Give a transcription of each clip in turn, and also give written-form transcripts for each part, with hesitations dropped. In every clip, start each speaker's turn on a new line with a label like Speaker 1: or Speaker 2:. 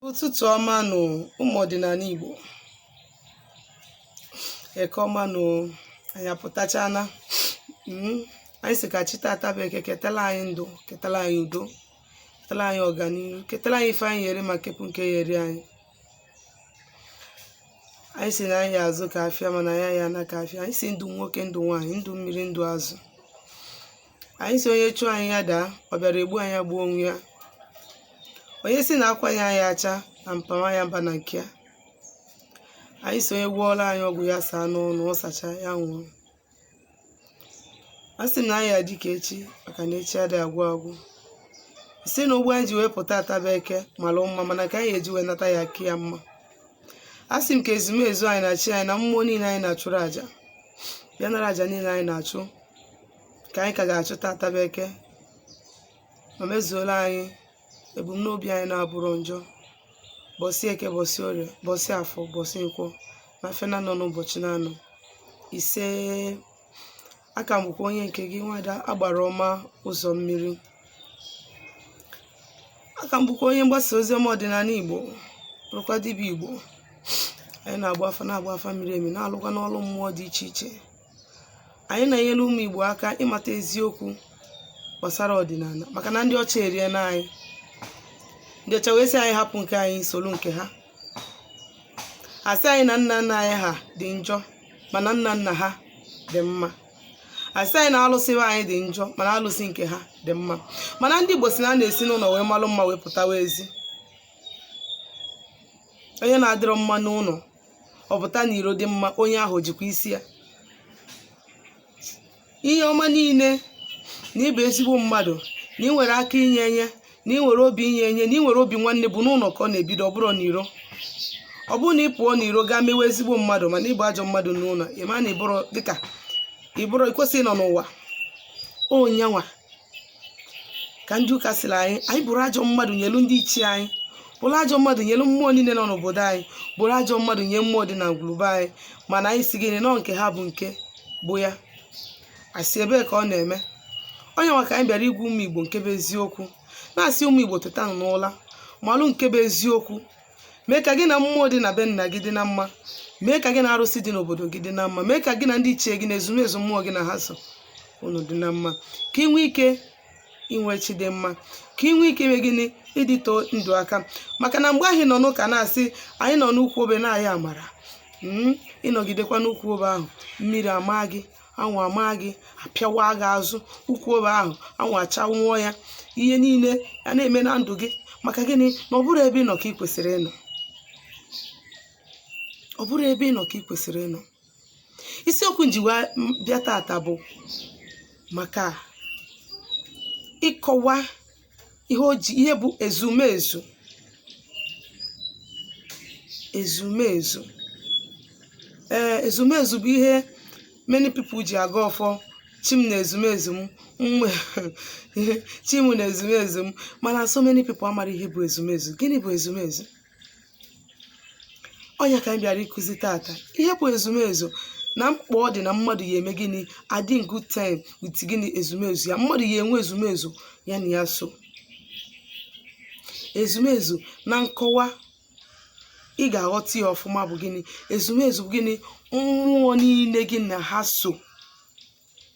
Speaker 1: Ụtụtụ ọma nụ, ụmụ ọdịnala Igbo. Eke ọma nụ. Anyị apụtachana. Anyị sị ka chi tata bụ Eke ketala anyị ndụ, ketala anyị udo, ketala anyị ọganihu, ketala anyị ife anyị eri ma kepụ nke ya eri anyị. Anyị sị na anyị azụ ka afịa, mana ya ya na ka afịa. Anyị sị ndụ nwoke, ndụ nwaanyị, ndụ mmiri, ndụ azụ. Anyị sị onye chụọ anyị ya daa, ọ bịara egbu anyị gbuo onwe ya. Onye si na akwanye anyị acha na mpama ya mba na nke ya. Anyị sị onye gwọọla anyị ọgwụ ya saa n'ọnụ, ọ sacha ya nwụrụ. A sị m na anyị adị ka echi, maka na echi adịghị agwụ agwụ. Si na ụgbọ anyị ji wee pụta ataba Eke mara mma, mana ka anyị eji wee nata ya aka ya mma. A sị m ka ezumezu anyị na chi anyị na mmụọ niile anyị na-achụrụ àjà bịa nara àjà niile anyị na-achụ, ka anyị ka ga-achụ tata bụ Eke, ma mezuola anyị ebumnobi anyị na-abụrụ njọ. Bọsị Eke, bọsị Orie, bọsị Afọ, bọsị Nkwọ na afịa na-anọ n'ụbọchị na-anọ. Ise. Aka m bụkwa onye nke gị, nwada agbara ọma ụzọ mmiri. Aka m bụkwa onye mgbasa ozi ọma ọdịnala Igbo, bụrụkwa dibịa Igbo. Anyị na-agba afa, na-agba afa miri emi, na-alụkwa n'ọrụ mmụọ dị iche iche. Anyị na-enyere ụmụ Igbo aka ịmata eziokwu gbasara ọdịnala, maka na ndị ọcha eriena anyị. Ndị ọcha wee sị anyị hapụ nke anyị soro nke ha. Asị anyị na nna nna anyị ha dị njọ, mana nna nna ha dị mma. Asị anyị na alụsị be anyị dị njọ, mana alụsị nke ha dị mma. Mana ndị Igbo si na a na-esi n'ụlọ wee malụ mma wee pụtawa ezi. Onye na-adịrọ mma n'ụlọ, ọ pụta n'iro dị mma, onye ahụ jikwa isi ya. Ihe ọma niile na ịbụ ezigbo mmadụ, na ị nwere aka inye enye, na ị nwere obi inye enye, na ị nwere obi nwanne, bụ n'ụlọ ka ọ na-ebido, ọ bụrụ n'iro. Ọ bụrụ na ị pụọ n'iro gaa mewe ezigbo mmadụ, mana ịbụ ajọ mmadụ n'ụlọ, ị ma na ịbụrụ dịka ịbụrụ ịkwesị ịnọ n'ụwa. Onyanwa ka ndị ụka sịrị anyị, anyị bụrụ ajọ mmadụ nyelu ndị ichie anyị, bụrụ ajọ mmadụ nyelu mmụọ niile nọ n'obodo anyị, bụrụ ajọ mmadụ nye mmụọ dị na ngwurube anyị. Mana anyị si gịnị nọ nke ha bụ nke bụ ya asị ebee ka ọ na-eme. Onye nwa ka anyị bịara igwu ụmụ Igbo nke bụ eziokwu, na-asị ụmụ Igbo tetanụ n'ụla, malụ nke bụ eziokwu. Mee ka gị na mmụọ dị na be nna gị dị na mma, mee ka gị na arụsị dị n'obodo gị dị na mma, mee ka gị na ndị ichie gị na ezumezu mmụọ gị na ha so unu dị na mma, ka ị nwee ike inwe chi dị mma, ka ị nwee ike ime gịnị, ịdịto ndụ aka. Maka na mgbe anyị nọ n'ụka na-asị anyị nọ n'ukwu obe na-aya amara, ịnọgidekwa n'ukwu obe ahụ, mmiri ama gị, anwụ ama gị, apịawa gị azụ ukwu obe ahụ, anwụ achanwụọ ya, ihe niile ya na-eme na ndụ gị. Maka gịnị? Na ọ bụrụ ebe ị nọ ka ị kwesịrị ịnọ, ọ bụrụ ebe ị nọ ka ị kwesịrị ịnọ. Isiokwu njiwa bịa tata bụ maka ịkọwa ihe o ji ihe bụ ezumezu. Ezumezu, ee, ezumezu bụ ihe many people ji aga ọfọ. Chi m na ezumezu m, chi m na ezumezu m. Mana so many people amara ihe bụ ezumezu. Gịnị bụ ezumezu? Ọnya ka anyị bịara ịkụzi tata, ihe bụ ezumezu na mkpa ọ dị na mmadụ ya eme gịnị, adị in good time with gịnị, ezumezu ya. Mmadụ ya enwe ezumezu ya na ya so. Ezumezu na nkọwa ị ga-aghọta ya ọfụma bụ gịnị? Ezumezu bụ gịnị? Mmụọ niile gị na ha so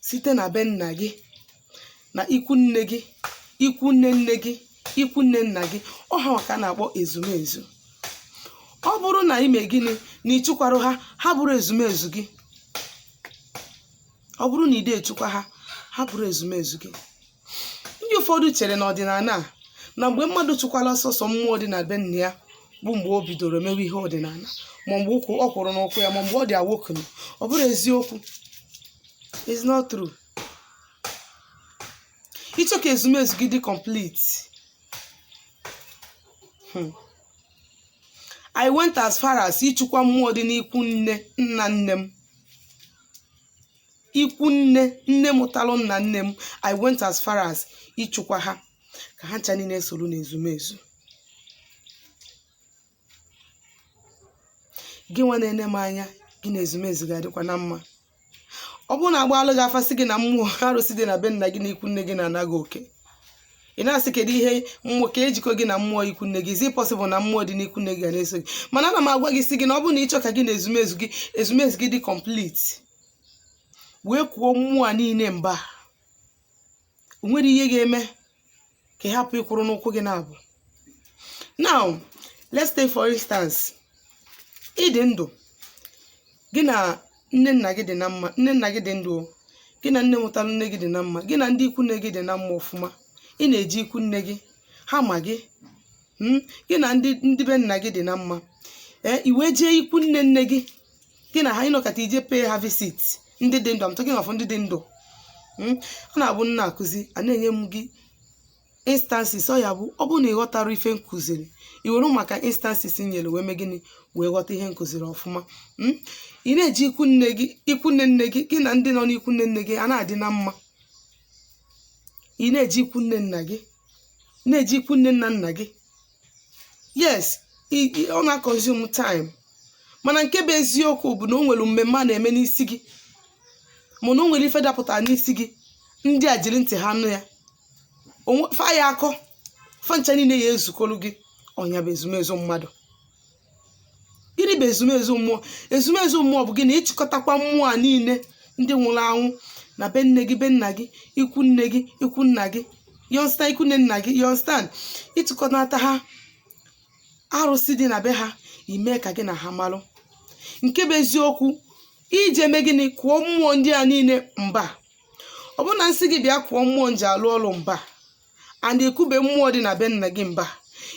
Speaker 1: site na be nna gị na ikwu nne gị, ikwu nne nne gị, ikwu nne nna gị, ọ ha ka a na-akpọ ezumezu. Ọ bụrụ na ime gịnị, na ịchụkwarụ ha, ha bụrụ ezumezu gị. Ọ bụrụ na ide echukwa ha, ha bụrụ ezumezu gị. Ndị ụfọdụ chere na ọdịnala a, na mgbe mmadụ chụkwala sọsọ mmụọ dị na be nna ya bụ mgbe o bidoro mewe ihe ọdịnala, ma mgbe ụkwụ ọ kwụrụ n'ụkwụ ya, ma mgbe ọ dị awoken. Ọ bụrụ eziokwu, is not true. Ịchọ ka ezumezu gị dị complete, I went as far as ịchụkwa mmụọ dị n'ikwu nne nna nne m, ikwu nne nne mụtalụ nna nne m. I went as far as ịchụkwa ha ka ha ncha niile soro n'ezumezu gị. Nwa na-ene m anya, gị na ezumezu ga-adịkwa na mma. Ọ bụrụ na agbaalụ gị afa sị gị na mmụọ arụsị dị na be nna gị na ikwu nne gị na-anaghị oke, Ị na-asị, kedu ihe mmụọ ka ejikọ gị na mmụọ ikwu nne gị? Is it possible na mmụọ dị n'ikwu nne gị ga na-eso gị? Mana ana m agwa gị, sị gị na ọ bụrụ na ịchọ ka gị na ezumezu gị dị complete, wee kwuo mmụọ a niile mba, o nwere ihe ga-eme ka ị hapụ ịkwụrụ n'ụkwụ gị na-abụ. Now, let's take for instance, ịdị ndụ, gị na nne nna gị dị na mma, nne nna gị dị ndụ o. Gị na nne mụtara nne gị dị na mma, gị na ndị ikwu nne gị dị na mma ọfụma, ị na-eji ikwu nne gị, ha ma gị, Gị na ndị be nna gị dị na mma. Ee, i wee jee ikwu nne nne gị, gị na ha ịnọkọta, ije pay ha visit, ndị dị ndụ. I'm talking of ndị dị ndụ. Ọ na-abụ nna akụzi a na-enye m gị instances, ọ ya bụ ọ bụrụ na ị ghọtara ife nkụziri, i were maka instances nyere wee mee gịnị? Wee ghọta ihe nkụziri ọfụma. Ị na-eji ikwu nne gị, ikwu nne nne gị, gị na ndị nọ n'ikwu nne nne gị a na-adị na mma. Ị na-eji ikwu nne nna gị, na-eji ikwu nne nna nna gị. Yes, ọ na-consume time, mana nke bụ eziokwu bụ na o nwere mmemme a na-eme n'isi gị, mana o nwere ife dapụtara n'isi gị, ndị a jiri ntị ha nụ ya, fa ya akọ fa ncha niile ya ezukọrọ gị. Ọnya bụ ezumezu mmadụ. Gịnị bụ ezumezu mmụọ? Ezumezu mmụọ bụ gịnị? Ịchịkọtakwa mmụọ a niile, ndị nwụrụ anwụ na be nne gị, be nna gị, ikwu nne gị, ikwu nna gị, you understand? Ikwu nne nna gị, you understand? Ịtụkọnata ha, arụsị dị na be ha, ime ka gị na ha malụ. Nke bụ eziokwu, ije mee gịnị? Kwụọ mmụọ ndị a niile mba. Ọ bụrụ na nsị gị bịa kwụọ mmụọ nji alụ ọrụ mba, and ikwube mmụọ dị na be nna gị mba,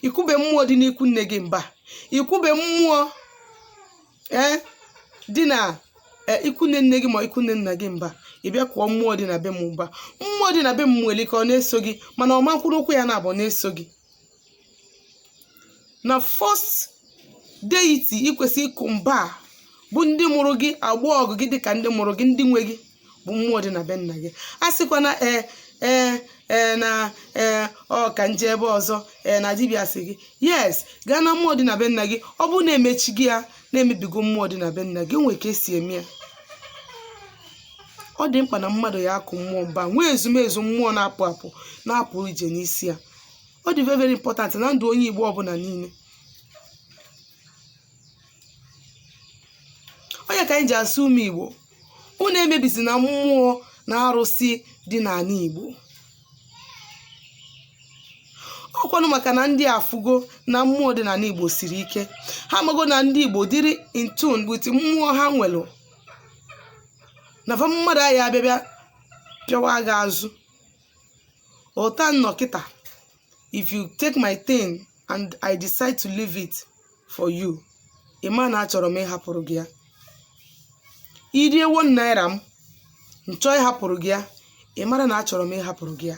Speaker 1: ikwube mmụọ dị n'ikwu nne gị mba, ikwube mmụọ ee dị na ikwu nne nne gị ma ikwu nne nna gị mba, ị bịa kwụọ mmụọ dị na be m mba, mmụọ dị na be m nwere ike ọ na-eso gị, mana ọ ma nkwụrụ ụkwụ ya na-abụ na-eso gị. Na first deity ikwesị ịkụ mba bụ ndị mụrụ gị, agbụ ọgụ gị dịka ndị mụrụ gị, ndị nwe gị, bụ mmụọ dị na be nna gị. A sịkwana ee ee ee na ee ọ ka nje ebe ọzọ, ee, na dibịa sị gị yes, gaa na mmụọ dị na be nna gị. Ọ bụrụ na emechi gị ya, na-emebigo mmụọ dị na be nna gị. O nwere ka esi eme ya. Ọ dị mkpa na mmadụ ya akụ mmụọ mba, nwee ezumezu mmụọ na-apụ apụ, na-apụ ije n'isi ya. Ọ dị very, very important na ndụ onye Igbo ọbụla niile. Onye ka anyị ji asụ ụmụ Igbo, unu emebizi na mmụọ na arụsị dị n'ala Igbo. Ọkwanụ maka na ndị afụgo na mmụọ dị n'ala Igbo siri ike. Ha amago na ndị Igbo dịrị in tune with mmụọ ha nwere, na fa mmadụ anyị abịa bịa pịawa gị azụ ụta nnọ kịta. If you take my thing and I decide to leave it for you, ị ma na achọrọ m ịhapụrụ gị ya. Irie ₦1 m, nchọ ịhapụrụ gị ya, ị mara na achọrọ m ịhapụrụ gị ya.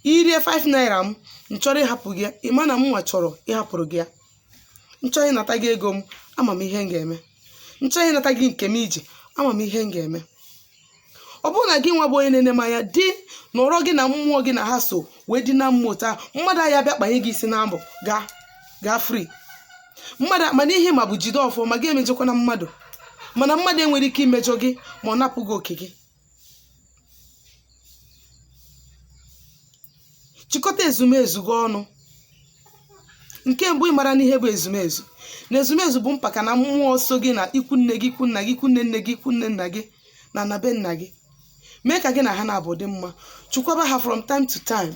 Speaker 1: Irie ₦5 m, nchọrọ ịhapụ gị ya, ị ma na m nwa chọrọ ịhapụrụ gị ya. Nchọ ịnata gị ego m, ama m ihe m ga-eme. Nchọ ịnata gị nke m iji, ama m ihe m ga-eme. Ọ bụrụ na gị nwa bụ onye na-ene m anya dị nọrọ, gị na mmụọ gị na ha so wee dị na mmụọ taa, mmadụ ahịa bịa kpanye gị isi na mbụ, gaa gaa free mmadụ. Mana ihe ma bụ jide ọfọ, ma gị emejọkwana mmadụ, mana mmadụ enwere ike imejọ gị ma ọ napụ gị oke gị. Chịkọta ezumezu gị ọnụ. Nke mbụ, ịmara n'ihe bụ ezumezu, na ezumezu bụ mpaka na mmụọ so gị na ikwu nne gị, ikwu nna gị, ikwu nne nne gị, ikwu nne nna gị, na na be nna gị. Mee ka gị na ha na-abụ dị mma, chukwaba ha from time to time.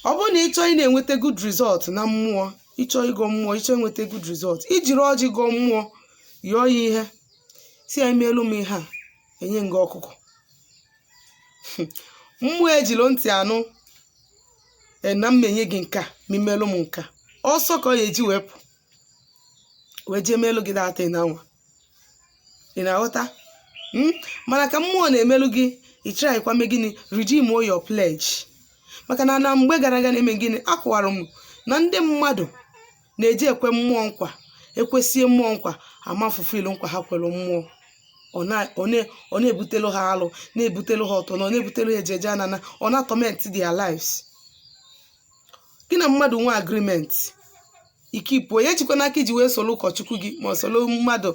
Speaker 1: Ọ bụrụ na ị chọọ ị na-enweta good result na mmụọ, ịchọọ ịgọ mmụọ, ịchọọ ịnweta good result, ijiri ọjị gọọ mmụọ, yọọ ya ihe, si ya emeelu m ihe a, enye nga ọkụkọ. Mmụọ ejilo ntị anụ na m enye gị nke a ma imelụ m nke a, ọsọ ka ọ ya eji wee pụ wee jee melụ gị data na nwa. Ị na-aghọta? Mana ka mmụọ na-emelụ gị, ị try mee gịnị? Redeem your pledge. Maka na na mgbe gara aga na-eme gịnị, akọwara m na ndị mmadụ na-eji ekwe mmụọ nkwa, ekwesie mmụọ nkwa, ama fulfill nkwa ha kwere mmụọ. Ọ na-ebutelu ha alụ, na-ebutelu ha ọtọ, na ọ na-ebutelu ha ejeje anana, ọ na-torment their lives. Gị na mmadụ nwe agreement, ikipụ onye ejikwa n'aka iji wee soro ụkọchukwu gị, ma ọ soro mmadụ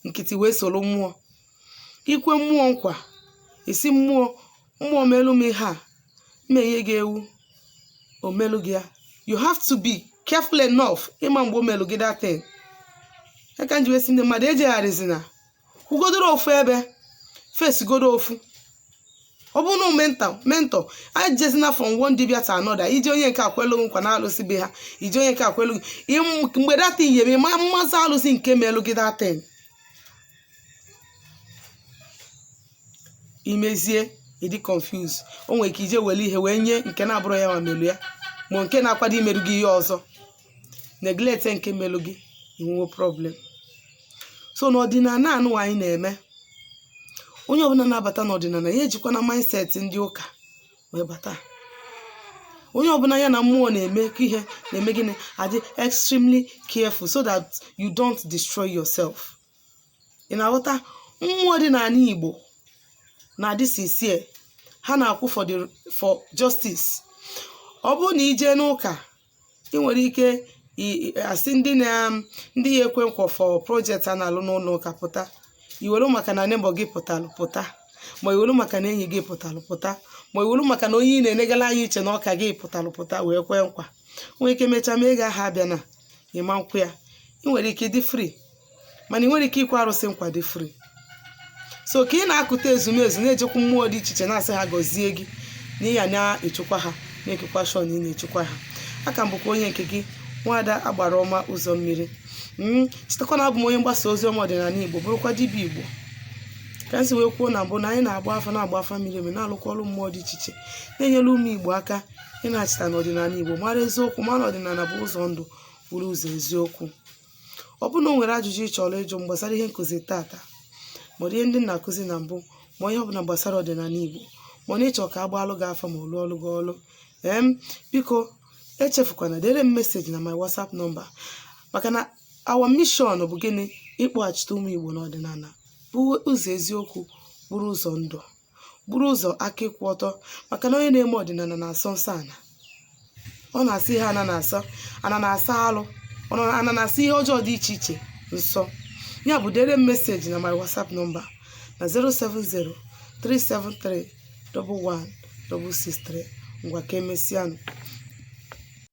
Speaker 1: nkịtị wee soro mmụọ. Ikwe mmụọ nkwa, esi mmụọ, mmụọ melụ m ihe a, Mma enye gị ewu, o melu gị ya. You have to be careful enough ịma mgbe o melu gị that thing. Ya ka m ji wee sị ndị mmadụ ejegharịzina, kwugodoro ofu ebe, fesigodo ofu. Ọ bụrụ na mentor ejezina from one dibia to another. Ije onye nke akwelu nkwa na alụsị be ha, ije onye nke akwelu gị mgbe that thing yeme, ma mmasị alụsị nke melu gị that thing. Imezie ịdị confuse, o nwere ike ije were ihe wee nye nke na-abụrụ ya ma melu ya, ma nke na-akwado imerụ gị ihe ọzọ, neglect nke melu gị, inwewo problem. So n'ọdịnala anụ anyị na-eme, onye ọbụla na-abata n'ọdịnala ya ejikwa na mindset ndị ụka wee bata. Onye ọbụla ya na mmụọ na-eme ka ihe na-eme gịnị, adị extremely careful so that you don't destroy yourself. Ị na-aghọta? Mmụọ dị n'ala Igbo na-adị sincere, ha na-akwụ for justice. Ọ bụrụ na ije n'ụka, ị nwere ike asị ndị na ndị ya ekwe nkwa for project a na-alụ n'ụlọ ụka pụta, iwelu maka na neighbor gị pụtalụ pụta, ma iwelu maka na enyi gị pụtalụ pụta, ma iwelu maka na onye ị na-enegala anya iche na ọka gị pụtalụ pụta wee kwee nkwa. Nwere ike mechaa ma ego ahụ abịa na ịma nkwụ ya. Ị nwere ike dị free, mana ị nwere ike ikwe arụsị nkwa dị free. So ka ị na-akụta ezumezu, na-ejekwa mmụọ dị iche iche, na-asị ha gọzie gị na ịya na-echekwa ha, na-ekekwa shon ị na-echekwa ha. Aka m bụkwa onye nke gị, nwaada agbara ọma ụzọ mmiri. Chetakwa na abụ m onye mgbasa ozi ọma ọdịnala Igbo, bụrụkwa dibịa Igbo. Ka m si wee kwuo na mbụ na anyị na-agba afa, na-agba afa miri emi, na-alụkwa ọrụ mmụọ dị iche iche, na-enyere ụmụ Igbo aka ịna-achịta n'ọdịnala Igbo, mara eziokwu, mara ọdịnala bụ ụzọ ndụ, bụrụ ụzọ eziokwu. Ọ bụrụ na o nwere ajụjụ ị chọrọ ịjụ m gbasara ihe nkụzi tata, ma ọ dị ihe ndị m na-akụzi na mbụ, ma ihe ọbụla gbasara ọdịnala Igbo, ma ọ na ịchọ ka a gbaalụ gị afa ma ọ lụọ ọlụ gị ọlụ, biko echefukwana dere m message na my WhatsApp number, maka na our mission bụ gịnị? Ịkpọghachite ụmụ Igbo n'ọdịnala, bụ ụzọ eziokwu, bụrụ ụzọ ndụ, bụrụ ụzọ aka ịkwụ ọtọ, maka na onye na-eme ọdịnala na-asọ nsọ ana, ọ na-asọ ihe ana na-asọ, ana na-asọ alụ, ana na-asọ ihe ọjọọ dị iche iche nsọ. Ya bụ, dere m message na my WhatsApp number na 070 373 11 663. Ngwa, ka emesịanụ.